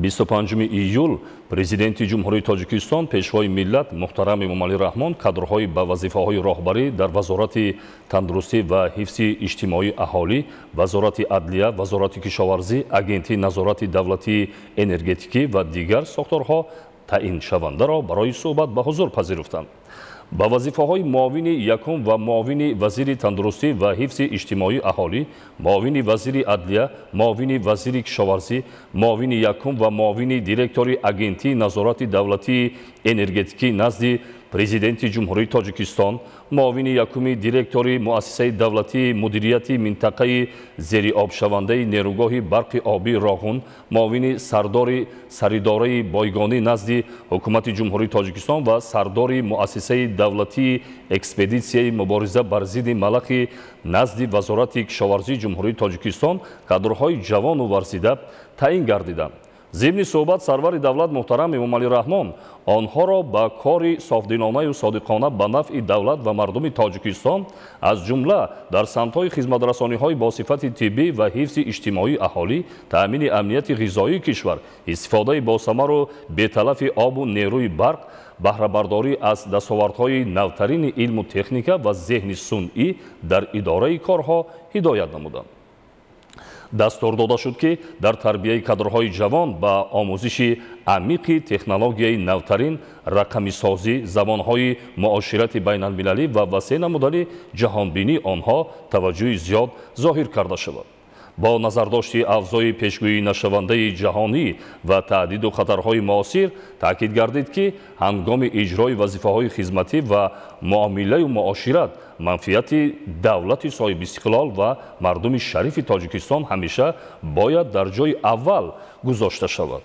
25 июл Президенти Ҷумҳурии Тоҷикистон, Пешвои миллат муҳтарам Эмомалӣ Раҳмон кадрҳои ба вазифаҳои роҳбарӣ дар Вазорати тандурустӣ ва ҳифзи иҷтимоии аҳолӣ, Вазорати адлия, Вазорати кишоварзӣ, Агентии назорати давлатии энергетикӣ ва дигар сохторҳо таъиншавандаро барои суҳбат ба ҳузур пазируфтанд. Ба вазифаҳои муовини якум ва муовини вазири тандурустӣ ва ҳифзи иҷтимоии аҳолӣ, муовини вазири адлия, муовини вазири кишоварзӣ, муовини якум ва муовини директори Агентии назорати давлатии энергетикӣ назди Президенти Ҷумҳурии Тоҷикистон, муовини якуми директори Муассисаи давлатии мудирияти минтақаи зериобшавандаи нерӯгоҳи барқи обии Роғун, муовини сардори Саридораи бойгонӣ назди Ҳукумати Ҷумҳурии Тоҷикистон ва сардори Муассисаи давлатии экспедитсияи мубориза бар зидди малахи назди Вазорати кишоварзии Ҷумҳурии Тоҷикистон кадрҳои ҷавону варзида таъин гардиданд. Зимни суҳбат сарвари давлат муҳтарам Эмомалӣ Раҳмон онҳоро ба кори софдилонаю содиқона ба нафъи давлат ва мардуми Тоҷикистон, аз ҷумла дар самтҳои хизматрасониҳои бо сифати тиббӣ ва ҳифзи иҷтимоии аҳолӣ, таъмини амнияти ғизоии кишвар, истифодаи босамару беталафи обу нерӯи барқ, баҳрабардорӣ аз дастовардҳои навтарини илму техника ва зеҳни сунъӣ дар идораи корҳо ҳидоят намуданд. Дастур дода шуд, ки дар тарбияи кадрҳои ҷавон ба омӯзиши амиқи технологияи навтарин, рақамисозӣ, забонҳои муоширати байналмилалӣ ва васеъ намудани ҷаҳонбинии онҳо таваҷҷӯҳи зиёд зоҳир карда шавад. Бо назардошти авзои пешгӯӣ нашавандаи ҷаҳонӣ ва таҳдиду хатарҳои муосир таъкид гардид, ки ҳангоми иҷрои вазифаҳои хизматӣ ва муомилаю муошират манфиати давлати соҳибистиқлол ва мардуми шарифи Тоҷикистон ҳамеша бояд дар ҷои аввал гузошта шавад.